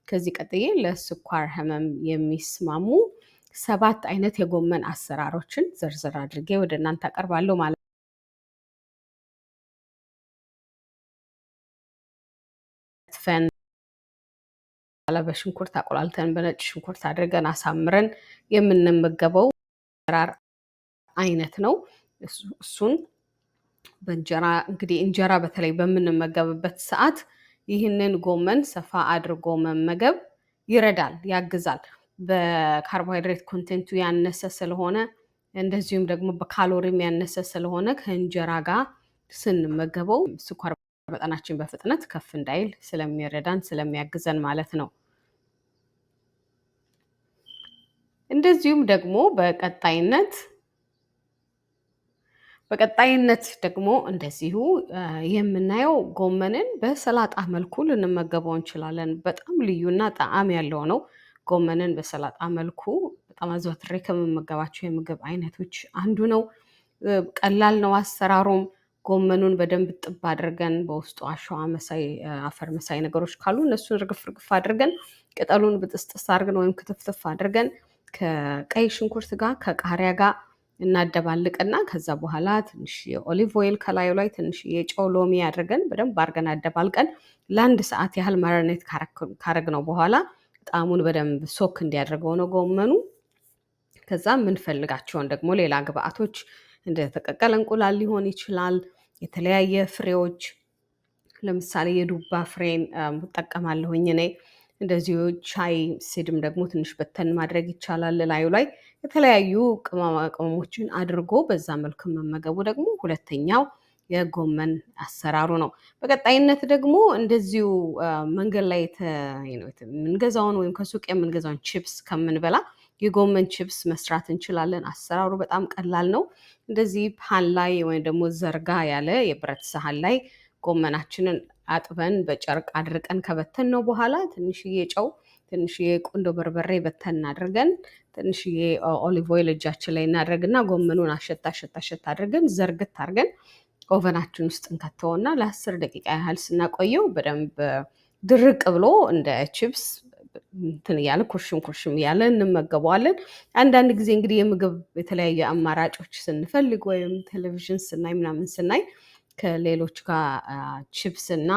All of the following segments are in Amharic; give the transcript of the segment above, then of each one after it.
ከዚህ ቀጥዬ ለስኳር ህመም የሚስማሙ 7 አይነት የጎመን አሰራሮችን ዝርዝር አድርጌ ወደ እናንተ አቀርባለሁ ማለት ፈን በሽንኩርት አቆላልተን በነጭ ሽንኩርት አድርገን አሳምረን የምንመገበው አሰራር አይነት ነው። እሱን በእንጀራ እንግዲህ እንጀራ በተለይ በምንመገብበት ሰዓት ይህንን ጎመን ሰፋ አድርጎ መመገብ ይረዳል፣ ያግዛል። በካርቦሃይድሬት content ኡ ያነሰ ስለሆነ እንደዚሁም ደግሞ በካሎሪም ያነሰ ስለሆነ ከእንጀራ ጋር ስንመገበው ስኳር መጠናችን በፍጥነት ከፍ እንዳይል ስለሚረዳን ስለሚያግዘን ማለት ነው። እንደዚሁም ደግሞ በቀጣይነት ደግሞ እንደዚሁ የምናየው ጎመንን በሰላጣ መልኩ ልንመገበው እንችላለን። በጣም ልዩና ጣዕም ያለው ነው። ጎመንን በሰላጣ መልኩ በጣም አዘውትሬ ከምመገባቸው የምግብ አይነቶች አንዱ ነው። ቀላል ነው አሰራሩም። ጎመኑን በደንብ ጥብ አድርገን በውስጡ አሸዋ መሳይ አፈር መሳይ ነገሮች ካሉ እነሱን ርግፍ ርግፍ አድርገን ቅጠሉን ብጥስጥስ አድርገን ወይም ክትፍትፍ አድርገን ከቀይ ሽንኩርት ጋር ከቃሪያ ጋር እናደባልቅና ከዛ በኋላ ትንሽ የ olive oil ከላዩ ላይ ትንሽ የጨው ሎሚ አድርገን በደንብ አድርገን አደባልቀን ለአንድ ሰዓት ያህል marinate ካረግነው በኋላ ጣዕሙን በደንብ soak እንዲያደርገው ነው ጎመኑ። ከዛ የምንፈልጋቸውን ደግሞ ሌላ ግብአቶች እንደተቀቀለ እንቁላል ሊሆን ይችላል፣ የተለያየ ፍሬዎች፣ ለምሳሌ የዱባ ፍሬን እጠቀማለሁኝ እኔ። እንደዚሁ chia seed ም ደግሞ ትንሽ በተን ማድረግ ይቻላል። ላዩ ላይ የተለያዩ ቅመማ ቅመሞችን አድርጎ በዛ መልክ መመገቡ ደግሞ ሁለተኛው የጎመን አሰራሩ ነው። በቀጣይነት ደግሞ እንደዚሁ መንገድ ላይ የምንገዛውን ወይም ከሱቅ የምንገዛውን ቺፕስ ከምንበላ የጎመን ቺፕስ መስራት እንችላለን። አሰራሩ በጣም ቀላል ነው። እንደዚህ pan ላይ ወይም ደግሞ ዘርጋ ያለ የብረት ሰሃን ላይ ጎመናችንን አጥበን በጨርቅ አድርቀን ከበተን ነው በኋላ ትንሽዬ ጨው፣ ትንሽዬ ቁንዶ በርበሬ በተን አድርገን ትንሽዬ olive oil እጃችን ላይ እናደርግና ጎመኑን አሸት አሸት አሸት አድርገን ዘርግት አድርገን oven ኣችን ውስጥ እንከተውና ለ10 ደቂቃ ያህል ስናቆየው በደንብ ድርቅ ብሎ እንደ ቺፕስ እንትን እያለ ኩርሽም ኩርሽም እያለ እንመገበዋለን። አንዳንድ ጊዜ እንግዲህ የምግብ የተለያዩ አማራጮች ስንፈልግ ወይም ቴሌቪዥን ስናይ ምናምን ስናይ ከሌሎች ጋር ቺፕስ እና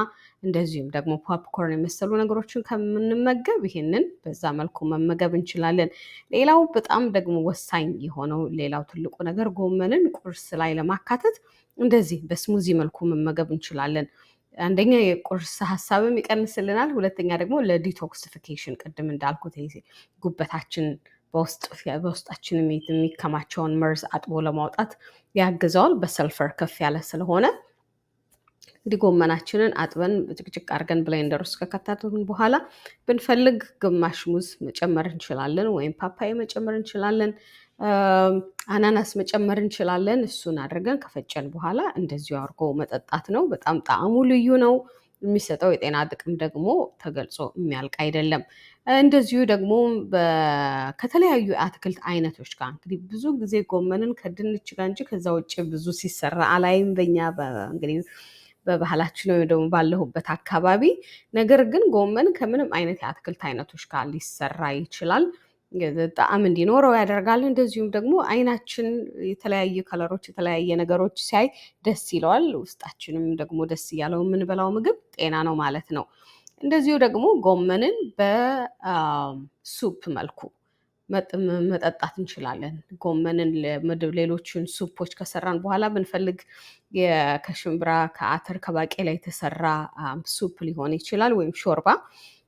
እንደዚሁም ደግሞ popcorn የመሰሉ ነገሮችን ከምንመገብ ይሄንን በዛ መልኩ መመገብ እንችላለን። ሌላው በጣም ደግሞ ወሳኝ የሆነው ሌላው ትልቁ ነገር ጎመንን ቁርስ ላይ ለማካተት እንደዚህ በ smoothie መልኩ መመገብ እንችላለን። አንደኛ የቁርስ ሀሳብም ይቀንስልናል። ሁለተኛ ደግሞ ለ detoxification ቅድም እንዳልኩት ጉበታችን በውስጣችን የሚከማቸውን መርዝ አጥቦ ለማውጣት ያግዘዋል። በሰልፈር ከፍ ያለ ስለሆነ እንግዲህ ጎመናችንን አጥበን ጭቅጭቅ አድርገን blender ውስጥ ከከተትን በኋላ ብንፈልግ ግማሽ ሙዝ መጨመር እንችላለን፣ ወይም ፓፓያ መጨመር እንችላለን፣ አናናስ መጨመር እንችላለን። እሱን አድርገን ከፈጨን በኋላ እንደዚሁ አድርጎ መጠጣት ነው። በጣም ጣዕሙ ልዩ ነው። የሚሰጠው የጤና ጥቅም ደግሞ ተገልጾ የሚያልቅ አይደለም። እንደዚሁ ደግሞ ከተለያዩ የአትክልት አይነቶች ጋር እንግዲህ ብዙ ጊዜ ጎመንን ከድንች ጋር እንጂ ከዛ ውጭ ብዙ ሲሰራ አላይም በኛ እንግዲህ በባህላችን ወይም ደግሞ ባለሁበት አካባቢ። ነገር ግን ጎመን ከምንም አይነት የአትክልት አይነቶች ጋር ሊሰራ ይችላል። ጣዕም እንዲኖረው ያደርጋል። እንደዚሁም ደግሞ አይናችን የተለያዩ color ኦች የተለያየ ነገሮች ሲያይ ደስ ይለዋል። ውስጣችንም ደግሞ ደስ እያለው የምንበላው ምግብ ጤና ነው ማለት ነው። እንደዚሁ ደግሞ ጎመንን በ soup መልኩ መጠጣት እንችላለን። ጎመንን ሌሎችን soup ኦች ከሰራን በኋላ ብንፈልግ ከሽምብራ፣ ከአተር፣ ከባቄላ የተሰራ soup ሊሆን ይችላል ወይም ሾርባ።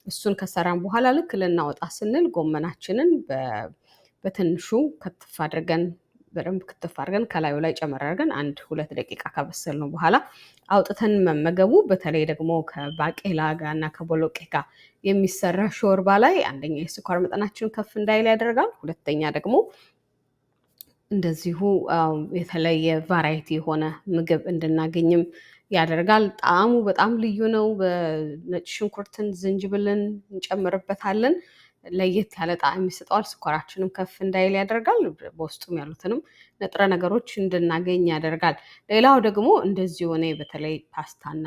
እሱን ከሰራን በኋላ ልክ ልናወጣ ስንል ጎመናችንን በትንሹ ክትፍ አድርገን በደንብ ክትፍ አድርገን ከላዩ ላይ ጨመር አድርገን 1-2 ደቂቃ ካበሰልነው በኋላ አውጥተን መመገቡ በተለይ ደግሞ ከባቄላ ጋር እና ከቦሎቄ ጋር የሚሰራ ሾርባ ላይ አንደኛ የስኳር መጠናችን ከፍ እንዳይል ያደርጋል። ሁለተኛ ደግሞ እንደዚሁ የተለየ variety የሆነ ምግብ እንድናገኝም ያደርጋል። ጣዕሙ በጣም ልዩ ነው። በነጭ ሽንኩርትን፣ ዝንጅብልን እንጨምርበታለን። ለየት ያለ ጣዕም ይሰጠዋል። ስኳራችንም ከፍ እንዳይል ያደርጋል። በውስጡም ያሉትንም ንጥረ ነገሮች እንድናገኝ ያደርጋል። ሌላው ደግሞ እንደዚሁ እኔ በተለይ ፓስታና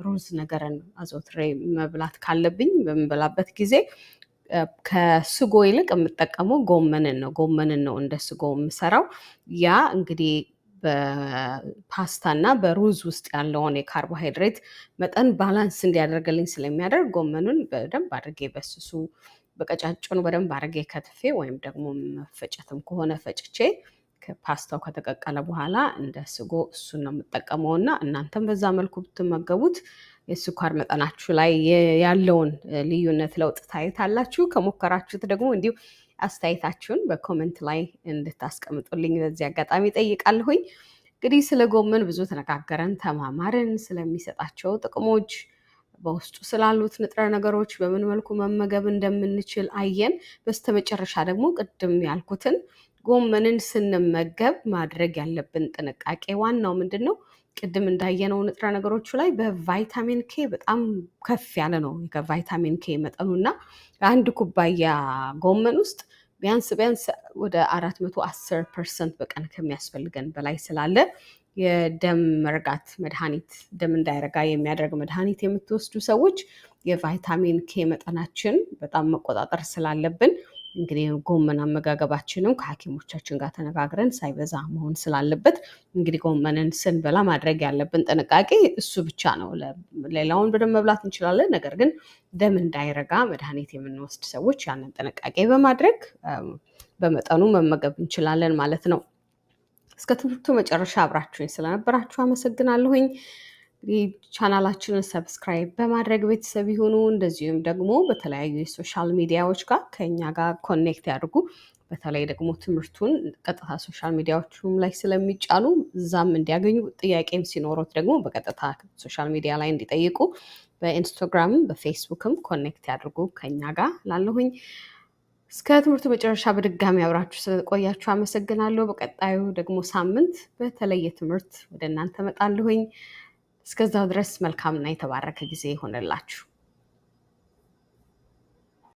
ሩዝ ነገርን አዘውትሬ መብላት ካለብኝ በምበላበት ጊዜ ከስጎ ይልቅ የምጠቀመው ጎመንን ነው። ጎመንን ነው እንደ ስጎ የምሰራው። ያ እንግዲህ በፓስታና በሩዝ ውስጥ ያለውን የካርቦሃይድሬት መጠን balance እንዲያደርግልኝ ስለሚያደርግ ጎመኑን በደንብ አድርጌ በስሱ በቀጫጭኑ በደንብ አድርጌ ከትፌ ወይም ደግሞ መፈጨትም ከሆነ ፈጭቼ ፓስታው ከተቀቀለ በኋላ እንደ ስጎ እሱን ነው የምጠቀመው እና እናንተም በዛ መልኩ ብትመገቡት የስኳር መጠናችሁ ላይ ያለውን ልዩነት ለውጥ ታዩታላችሁ። ከሞከራችሁት ደግሞ እንዲሁ አስተያየታችሁን በ comment ላይ እንድታስቀምጡልኝ በዚህ አጋጣሚ ጠይቃለሁኝ። እንግዲህ ስለ ጎመን ብዙ ተነጋገረን፣ ተማማርን፣ ስለሚሰጣቸው ጥቅሞች፣ በውስጡ ስላሉት ንጥረ ነገሮች፣ በምን መልኩ መመገብ እንደምንችል አየን። በስተመጨረሻ ደግሞ ቅድም ያልኩትን ጎመንን ስንመገብ ማድረግ ያለብን ጥንቃቄ ዋናው ምንድን ነው? ቅድም እንዳየነው ንጥረ ነገሮቹ ላይ በቫይታሚን ኬ በጣም ከፍ ያለ ነው ከቫይታሚን ኬ መጠኑና አንድ ኩባያ ጎመን ውስጥ ቢያንስ ቢያንስ ወደ 410% በቀን ከሚያስፈልገን በላይ ስላለ የደም መርጋት መድኃኒት፣ ደም እንዳይረጋ የሚያደርግ መድኃኒት የምትወስዱ ሰዎች የቫይታሚን ኬ መጠናችን በጣም መቆጣጠር ስላለብን እንግዲህ ጎመን አመጋገባችንም ከሐኪሞቻችን ጋር ተነጋግረን ሳይበዛ መሆን ስላለበት እንግዲህ ጎመንን ስንበላ ማድረግ ያለብን ጥንቃቄ እሱ ብቻ ነው። ሌላውን በደንብ መብላት እንችላለን። ነገር ግን ደም እንዳይረጋ መድኃኒት የምንወስድ ሰዎች ያንን ጥንቃቄ በማድረግ በመጠኑ መመገብ እንችላለን ማለት ነው። እስከ ትምህርቱ መጨረሻ አብራችሁኝ ስለነበራችሁ አመሰግናለሁኝ። እንግዲህ ቻናላችንን subscribe በማድረግ ቤተሰብ ይሁኑ። እንደዚሁም ደግሞ በተለያዩ የ social media ዎች ጋር ከኛ ጋር connect ያድርጉ። በተለይ ደግሞ ትምህርቱን ቀጥታ social media ዎቹም ላይ ስለሚጫኑ እዛም እንዲያገኙ፣ ጥያቄም ሲኖሩት ደግሞ በቀጥታ social media ላይ እንዲጠይቁ በኢንስታግራምም በፌስቡክም connect ያድርጉ ከኛ ጋር ላለሁኝ። እስከ ትምህርቱ መጨረሻ በድጋሚ አብራችሁ ስለቆያችሁ አመሰግናለሁ። በቀጣዩ ደግሞ ሳምንት በተለየ ትምህርት ወደ እናንተ እመጣለሁኝ። እስከዛው ድረስ መልካምና የተባረከ ጊዜ ይሆንላችሁ።